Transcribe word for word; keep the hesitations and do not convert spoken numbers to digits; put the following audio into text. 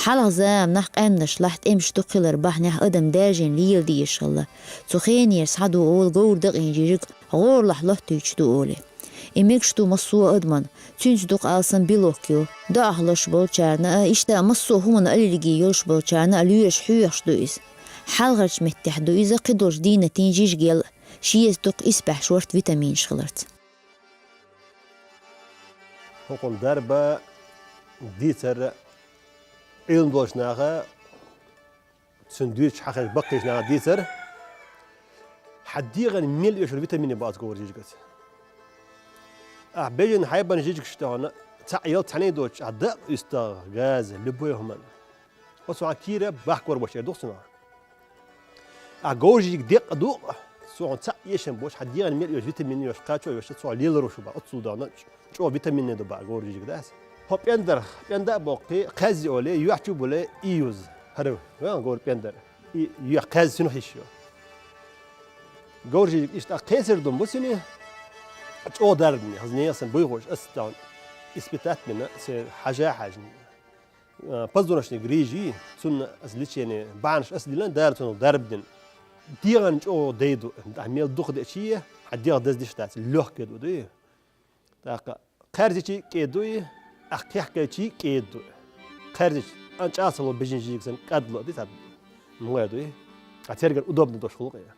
Хьалха заманахь къаьмнаш лахь тӀемаш дукха хилар бахьанехь адам даьржина лела дезаш хилла. Цу хенера схьаду олу говр дакъийна жижиг гӀоралахь лоттуьйтуш ду олий. И мегаш ду массо а адамна, цуьнца дукха алсам белок ю. ДоӀах лозуш болчарна а, иштта массо а хӀуманна аллерги йолуш болчарна а лоьраш хьоьхуш ду иза. Хьалхарчу меттехь ду иза, кхидолчу дийнатийн жижигел шеца дукха исбаьхьа шорта витаминаш хиларца. ХӀокхунна дарба дийцар Ӏилма долчу наха, цуьнан дуьйцуш хьахийча баккхийчу наха дийцар, хьан дегӀан мел оьшура витаминаш бу оцу говр жижигаца. Ахь бежана хьайбан жижигаш тахана цхьаъ ял цхьаьний доцуш, ахь дакъа уьстагӀа, газа, любой хӀуманна. Оцу хьан кийра бахкор бачу эр ду-кх цунах. Ахь говр жижиг декъа ду, цо хьуна цхьаъ эшам боцуш, хьан дегӀан мел оьшу витамин йош, кхачо а йош, цо леларо шу бан. Оццул дахана чӀогӀа витаминный ду бан говр жижиг дас. ХӀо пӀендар, пӀенда а боккхий, кхаьззи олий, юьхь чу болий, и юз. ХӀара ван говр пӀендар. И юьхь кхаьззи цуьнах йиш йо. Говр жижиг иштта кхесар дум бу цуьнан, чӀогӀа дарбане, хаза нехан сан буйхуш, ас тахана испытать бина, се хьажа хьаьжна. А, позвоночник грижи, цунна ас лечение, бахьанаш ас дилан, Дала цунах дарба дина. ДегӀан чӀогӀа дай ду, ахь мел дукха деачи, хьан дегӀ даздеш дац, лёгкий ду, дуй. ТӀаккха кхаьрзичи кӀе дуй, ахь кхехкайчи кӀе дуй. Кхаьрзичи, ан чӀасало бежин жижиг сан кӀадло ди цад. Мугай дуй. А цергара удобно дош хулу кхе.